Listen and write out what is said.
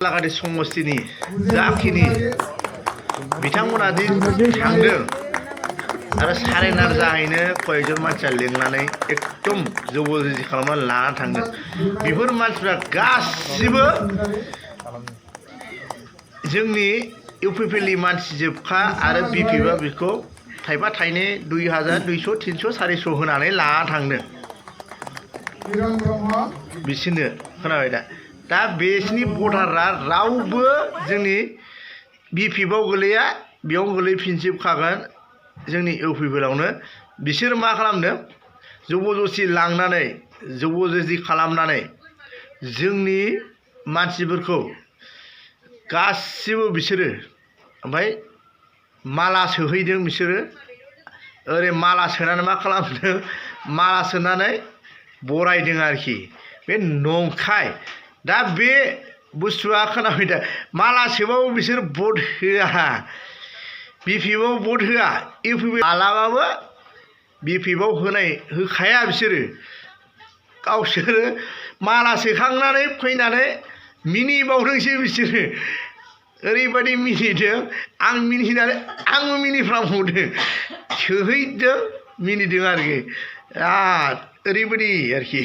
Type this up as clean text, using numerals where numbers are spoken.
लागानि समस्तिनि जाखिनि बिथांमोना दि थांदों आरो सारेन्डार जाहैनो कयजन मानसिया लिंनानै एकदम जबरदस्ति खालामनानै लाना थांदों। बेफोर मानसिफ्रा गासिबो जोंनि इउपिपिएलनि मानसि जोबखा आरो बिपिएफआ बेखौ थाइबा थाइनै 2000 200 300 400 होनानै लाना थांदों बिसोरनो। खोनाबाय दा बिसिनि भटारआ रावबो जोंनि बिपिएफआव गोलैया, बेयाव गोलैफिनजोबखागोन जोंनि इउपिपिएलआवनो। बिसोर मा खालामदों, जबरदस्ति लांनानै जबरदस्ति खालामनानै जोंनि मानसिफोरखौ गासिबो बिसोरो ओमफ्राय माला सोहैदों। बिसोरो ओरै माला सोनानै मा खालामदों, माला सोनानै बरायदों आरोखि। बे नंखाय। दा बे बुस्थुआ खोनाबाय दा, माला सोबाबो बिसोर भट होआ, बिपिएफआव भट होआ, इउपिपिएल मालाबाबो बिपिएफआव होखाया बिसोरो। गावसोरो माला सोखांनानै फैनानै मिनिबावदोंसो बिसोरो। ओरैबायदि मिनिदों, आं मिनिनानै आंबो मिनिफ्रांबावदों। सोहैदों, मिनिदों आरोखि। ओरैबायदि आरोखि।